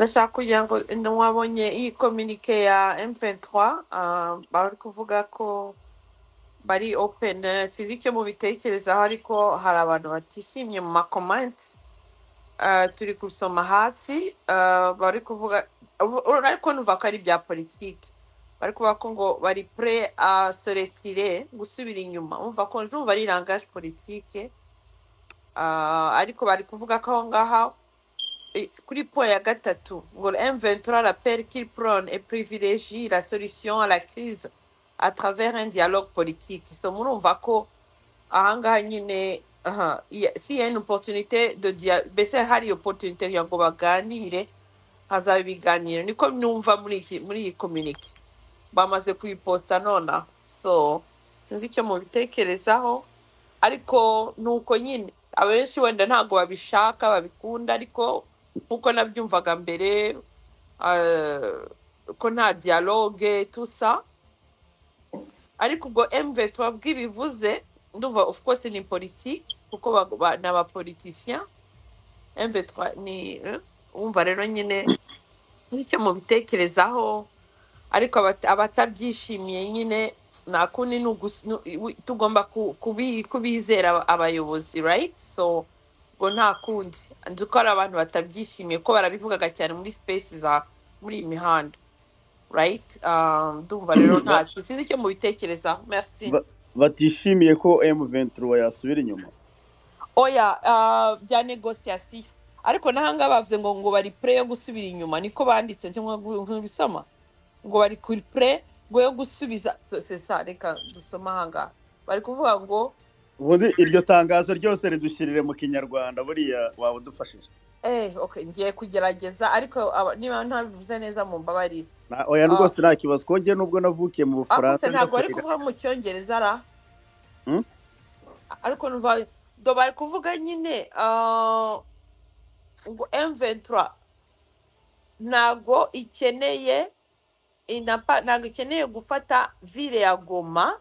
Ndashaka kugira ngo mwabonye iyi communiqué ya M23, bari kuvuga ko bari open. Sinzi icyo mubitekerezaho, ariko hari abantu batishimye mu ma comments turi gusoma hasi. Bari kuvuga, ariko numva ko ari ibya politiki, bari kuvuga ko ngo bari prêt à se retirer, gusubira inyuma. Umva ko ndumva ari langage politique, ariko bari kuvuga ko aho ngaho kuri point ya gatatu ngo M23 rappelle qu'il prône et privilégie la solution à la crise à travers un dialogue politique. So murumva ko ahangaha nyine, aha, s'il y a une opportunité de dialogue, mbese hari opportunité kugira ngo baganire, hazaba ibiganiro. Niko numva muri iyi communiqué bamaze kuyiposta nonaha. So sinzi icyo mubitekerezaho, ariko nuko nyine abenshi wenda ntabwo babishaka, babikunda, ariko nkuko nabyumvaga mbere, ko nta dialogue, tout ça. Ariko ubwo M23 bw'ibivuze, ndumva of course ni politique, kuko ni abapoliticien M23 ni, wumva rero nyine nicyo mubitekerezaho. Ariko abatabyishimiye nyine nta kundi, ni tugomba kubizera abayobozi, right? So ubwo nta kundi, nzi ko hari abantu batabyishimiye, ko barabivugaga cyane muri space za muri iyi mihanda, right? Ndumva rero ntacyo, sinzi icyo mubitekerezaho. Merci. Batishimiye ko M23 yasubira inyuma? Oya, bya négociation. Ariko n'ahangaha bavuze ngo bari prêt yo gusubira inyuma, niko banditse nk'ibisoma ngo bari kuri prêt ngo yo gusubiza. So, c'est ça, reka dusome ahangaha bari kuvuga ngo Ubundi iryo tangazo ryose ridushyirire mu Kinyarwanda, buriya waba udufashije. Okay, ngiye kugerageza, ariko niba ntabivuze neza mumbabarire. Oya, rwose nta kibazo, ko njye nubwo navukiye mu Ariko se Bufaransa ntabwo bari ngakurira kuvuga mu Cyongereza ra? Hmm? Ariko numva do bari kuvuga nyine, ngo M23 ntabwo ikeneye ntabwo ikeneye gufata ville ya Goma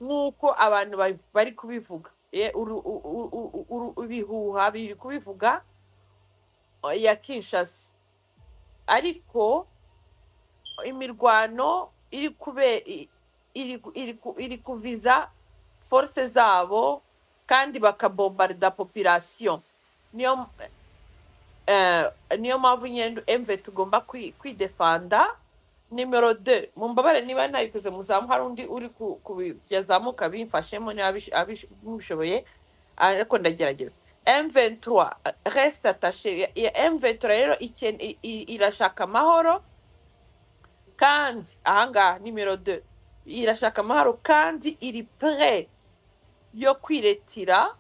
nk'uko abantu bari kubivuga. Ibihuha biri kubivuga ya Kinshasa, ariko imirwano iri kube iri kuviza force zabo kandi bakabombarda population. Niyo mpamvu nyine MV tugomba kwidefanda. Nimero 2, mumbabare niba ntabikoze muzamu, hari undi uri kuyazamuka bimfashemo niba mubishoboye, ariko ndagerageza. M23 reste attaché ya M23 rero irashaka amahoro, kandi ahangaha nimero 2 irashaka amahoro kandi iri prêt yo kwiretira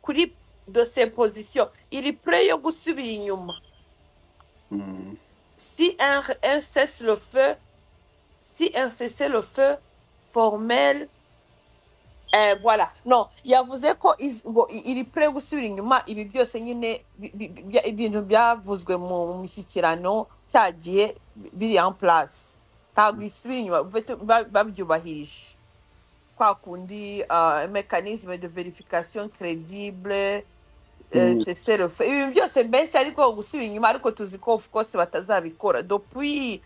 kuri de ses positions, iri prêt yo gusubira inyuma si un cessez-le-feu, si un cessez-le-feu formel. Voilà, non, yavuze ko ngo iri prêt gusubira inyuma. Ibi byose nyine ibintu byavuzwe mu mishyikirano cya gihe biri en place, ntabwo isubira inyuma babyubahirije kwa kundi, mécanisme de vérification crédible, cessez-le-feu, ibi byose mbese. Ariko gusubira inyuma, ariko tuzi ko of course batazabikora depuis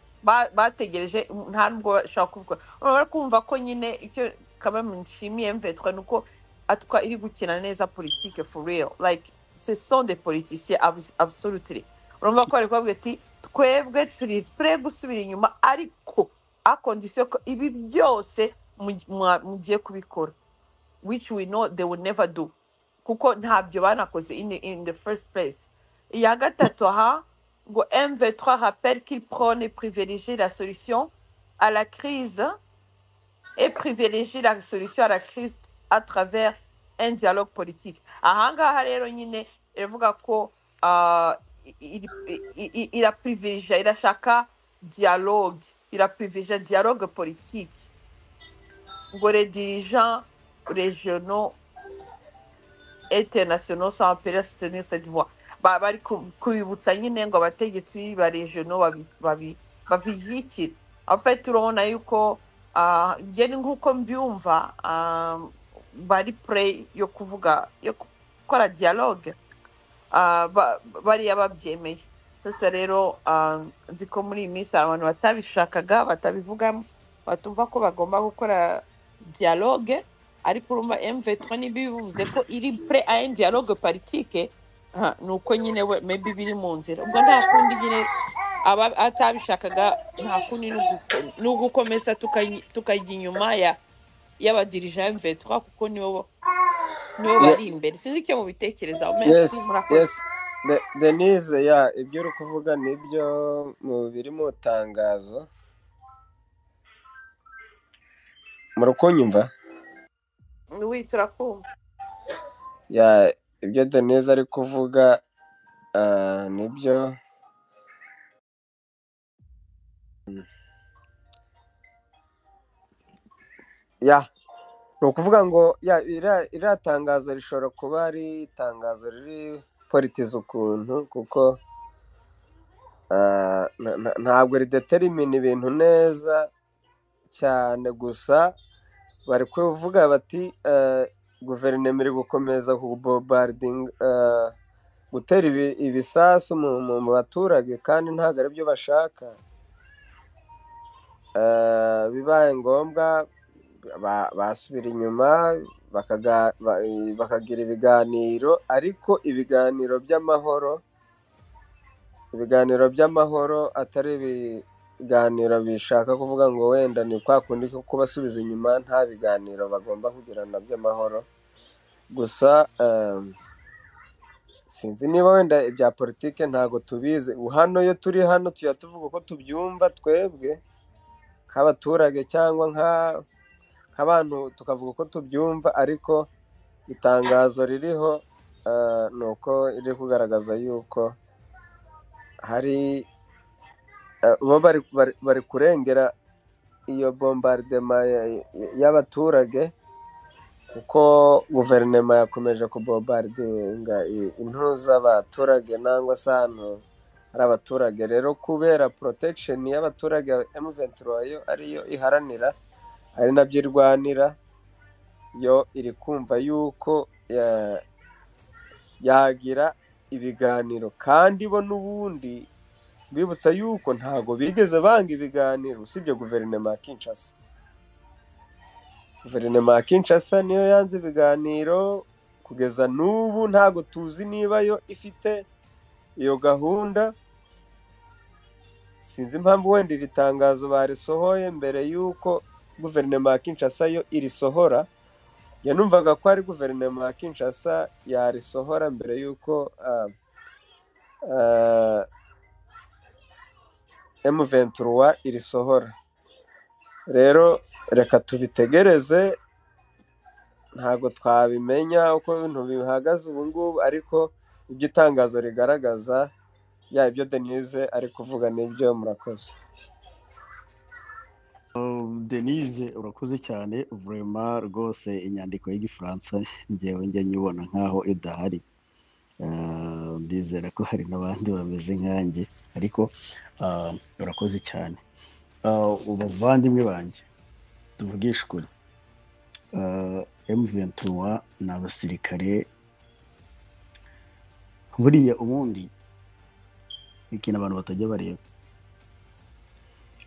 bategereje, nta nubwo bashobora kubikora. Urabona kumva ko nyine icyo kaba nshimiye M23 nuko atwa iri gukina neza politique for real, like ce sont des politiciens, absolutely. Urumva ko bari kubavuga ati twebwe turi prêt gusubira inyuma, ariko à condition ko ibi byose mugiye kubikora, which we know they will never do, kuko ntabyo banakoze in the first place. Iya gatatu aha ngo M23 rappelle qu'il prône et privilégie la solution à la crise et privilégie la solution à la crise à travers un dialogue politique. Ahangaha rero nyine iravuga ko iraprivilégie, irashaka dialogue, iraprivilégie dialogue politique, ngo les dirigeants régionaux internationaux sont appelés à soutenir cette voie. Bari kubibutsa nyine ngo abategetsi ba régionaux babishyigikire. En fait urabona yuko, njye ni nk'uko mbyumva, bari prêt yo kuvuga, yo gukora dialogue, bariya babyemeye. Sasa rero nzi ko muri iyi minsi hari abantu batabishakaga, batabivugamo, batumva ko bagomba gukora dialogue, ariko urumva M23 niba bivuze ko iri prêt à un dialogue politique, ni uko nyine we maybe biri mu nzira. Ubwo nta kundi nyine, aba atabishakaga nta kundi, ni ugukomeza tukajya inyuma ya y'abadirija M23, kuko nibo bari imbere. Sinzi icyo mubitekerezaho. Merci, Yes. murakoze. Yes. Denise, ya, ibyo uri kuvuga nibyo mu biri mu itangazo. Muri kunyumva? Oui, turakumva. Ya, ibyo Denise ari kuvuga nibyo. Ya, ni ukuvuga ngo ya iriya tangazo rishobora kuba ari itangazo riri politize ukuntu, kuko ntabwo ridetermina ibintu neza cyane. Gusa bari kuvuga bati guverinoma iri gukomeza kubombardinga, gutera ibisasu mu baturage, kandi ntabwo aribyo bashaka. Bibaye ngombwa basubira inyuma, bakagira ibiganiro, ariko ibiganiro by'amahoro, ibiganiro by'amahoro atari ibiganiro bishaka kuvuga ngo wenda ni kwa kundi ko kubasubiza inyuma. Nta biganiro bagomba kugirana by'amahoro gusa. Sinzi niba wenda ibya politike ntabwo tubizi hano. Iyo turi hano tujya tuvuga uko tubyumva twebwe nk'abaturage cyangwa nk'abantu, tukavuga uko tubyumva, ariko itangazo ririho ni uko riri kugaragaza yuko hari bo bari kurengera iyo bombardement y'abaturage, kuko guverinoma yakomeje kubombardinga intu z'abaturage nangwa se ahantu hari abaturage. Rero kubera protection y'abaturage M23 yo ariyo iharanira, ari nabyo irwanira, yo iri kumva yuko yagira ibiganiro, kandi bo n'ubundi bibutsa yuko ntago bigeze banga ibiganiro, usibye guverinoma ya Kinshasa. Guverinoma ya Kinshasa niyo yanze ibiganiro kugeza n'ubu. Ntago tuzi niba yo ifite iyo gahunda. Sinzi impamvu wenda iri tangazo barisohoye mbere y'uko guverinoma ya Kinshasa yo irisohora. Yanumvaga ko ari guverinoma ya Kinshasa yarisohora mbere y'uko M23 irisohora. Rero reka tubitegereze, ntabwo twabimenya uko ibintu bihagaze ubu ngubu, ariko ibyo itangazo rigaragaza, ya, ibyo Denise ari kuvuga nibyo. Murakoze. Denise, urakoze cyane vraiment rwose. Inyandiko y'Igifaransa njyewe njya nyibona nkaho idahari. Ndizera ko hari n'abandi bameze nkanjye, ariko urakoze cyane. Bavandimwe banjye, tuvugishe ukuri, M23 ni abasirikare. Buriya ubundi ikintu abantu batajya bareba,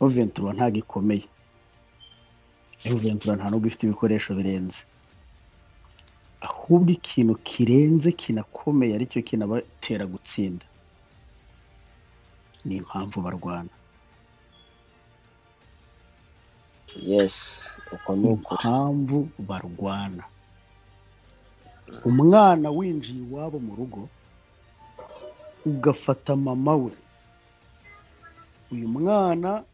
M23 ntabwo ikomeye, M23 nta nubwo ifite ibikoresho birenze, ahubwo ikintu kirenze kinakomeye aricyo kinabatera gutsinda ni impamvu barwana. Yes, uko ni ukuri. Impamvu barwana, umwana winjiye iwabo mu rugo ugafata mama we, uyu mwana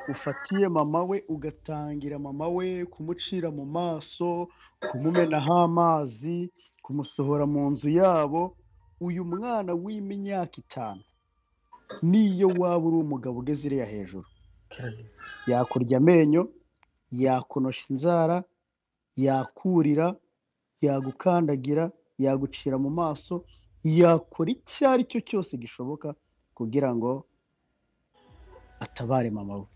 ufatiye mama we ugatangira mama we kumucira mu maso, kumumenaho amazi, kumusohora mu nzu yabo, uyu mwana w'imyaka 5, niyo waba uri umugabo ugeze iriya hejuru, yakurya amenyo, yakonosha inzara, yakurira, yagukandagira, yagucira mu maso, yakora icyo ari cyo cyose gishoboka kugira ngo atabare mama we.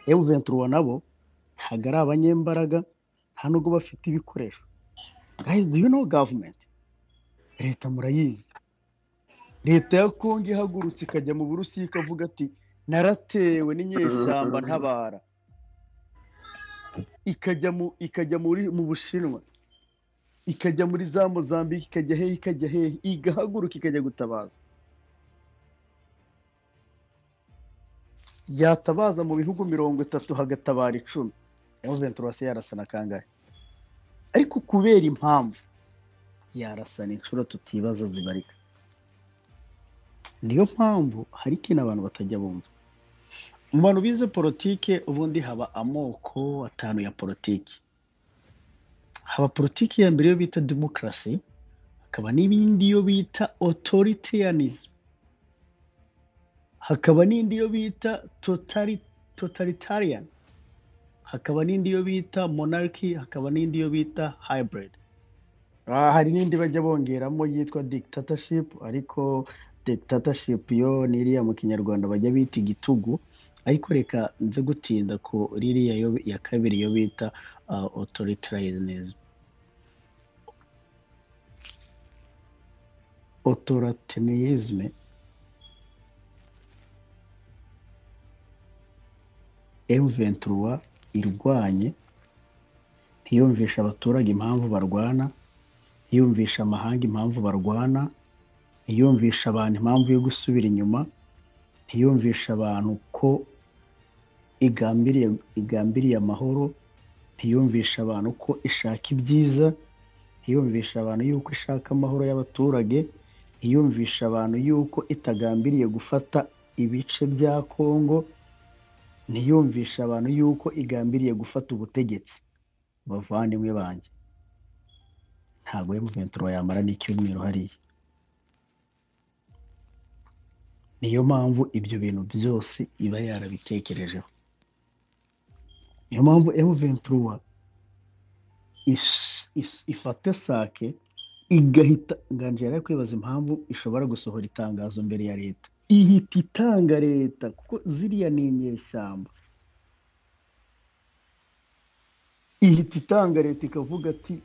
M23 nabo ntabwo ari abanyembaraga, nta nubwo bafite ibikoresho. Guys, do you know government? Leta murayizi. Leta ya Kongo ihagurutse ikajya mu Burusiya ikavuga ati naratewe n'inyeshyamba ntabara, ikajya mu Bushinwa, ikajya muri za Mozambique, ikajya hehe, ikajya hehe, igahaguruka ikajya gutabaza. Yatabaza mu bihugu 30 hagatabara 10. M23 yarasana kangahe? Ariko kubera impamvu yarasana inshuro tutibaza zibarika. Niyo mpamvu hari ikintu abantu batajya bumva. Mu bantu bize politike ubundi haba amoko 5 ya politike. Haba politiki ya mbere yo bita demokarasi, hakaba n'ibindi yo bita authoritarianism, hakaba n'indi yo bita totalitarian, hakaba n'indi yo bita monarchy, hakaba n'indi yo bita hybrid. Hari n'indi bajya bongeramo yitwa dictatorship, ariko dictatorship yo ni iriya mu Kinyarwanda bajya bita igitugu, ariko reka nze gutinda ku ririya yo ya kabiri yo bita authoritarianism. Authoritarianism M23 irwanye ntiyumvisha abaturage impamvu barwana, ntiyumvisha amahanga impamvu barwana, ntiyumvisha abantu impamvu yo gusubira inyuma, ntiyumvisha abantu ko igambiriye amahoro, ntiyumvisha abantu ko ishaka ibyiza, ntiyumvisha abantu yuko ishaka amahoro y'abaturage, ntiyumvisha abantu yuko itagambiriye gufata ibice bya Kongo, ntiyumvisha abantu yuko igambiriye gufata ubutegetsi. Bavandimwe banjye, ntabwo M23 yamara n'icyumweru hariya. Niyo mpamvu ibyo bintu byose iba yarabitekerejeho. Niyo mpamvu M23 ifata Sake igahita. Nganji yari kwibaza impamvu ishobora gusohora itangazo mbere ya leta, ihita itanga leta kuko ziriya ni inyeshyamba. Ihita itanga leta ikavuga ati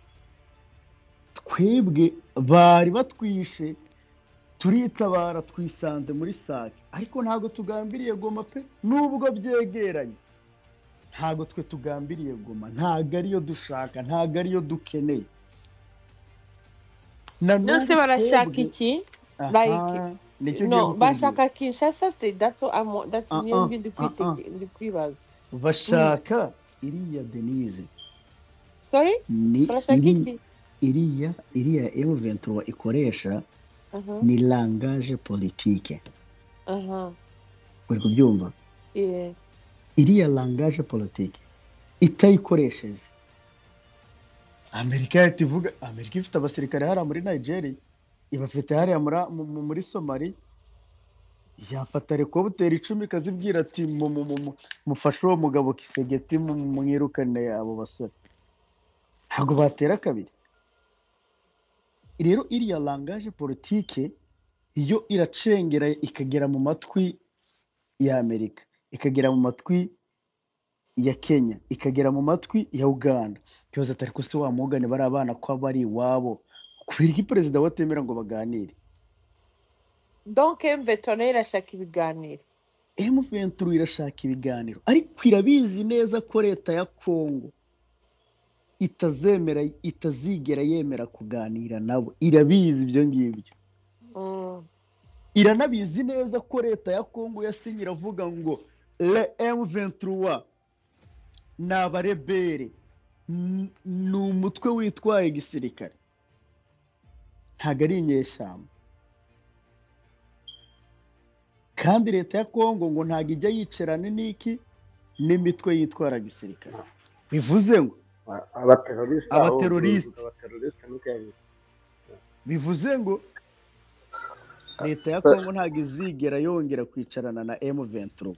twebwe bari batwishe turitabara twisanze muri Sake, ariko ntabwo tugambiriye Goma pe, nubwo byegeranye ntabwo twe tugambiriye Goma, ntabwo ariyo dushaka, ntabwo ariyo dukeneye. Na Nonse n'ubu barashaka twebwe iki? Like aha nicyo ngiye no, kukubwira. bashaka Kinshasa se? That's what I'm, that's niyo ndi ndi kwibaza. Bashaka iriya Denise Sorry? ni Barashaka iki? iriya M23 ikoresha ni langage politique. Uri kubyumva? Yeah. Iriya langage politique itayikoresheje Amerika yahita ivuga. Amerika ifite abasirikare hariya muri Nigeria, ibafite hariya muri Somalia, yafata helicopter 10 ikazibwira ati mufashe uwo mugabo Kisegeti mwirukane abo basore. Ntabwo batera kabiri. Rero iriya langage politique yo iracengera ikagera mu matwi ya Amerika, ikagera mu matwi ya Kenya, ikagera mu matwi ya Uganda. Kibazo atari ko se wa mugane bari abana ko bari iwabo, kubera iki perezida watemera ngo baganire? Donc M23 irashaka ibiganiro. M23 irashaka ibiganiro, ariko irabizi neza ko leta ya Kongo itazemera, itazigera yemera kuganira nabo. Irabizi ibyo ngibyo. Iranabizi neza ko leta ya Kongo yasinye iravuga ngo le M23 ni abarebere, ni umutwe witwaye gisirikare, ntabwo ari inyeshyamba. Kandi leta ya Kongo ngo ntabwo ijya yicarana n'iki n'imitwe yitwara gisirikare. Bivuze ngo abateroriste, bivuze ngo leta ya Kongo ntabwo izigera yongera kwicarana na M23.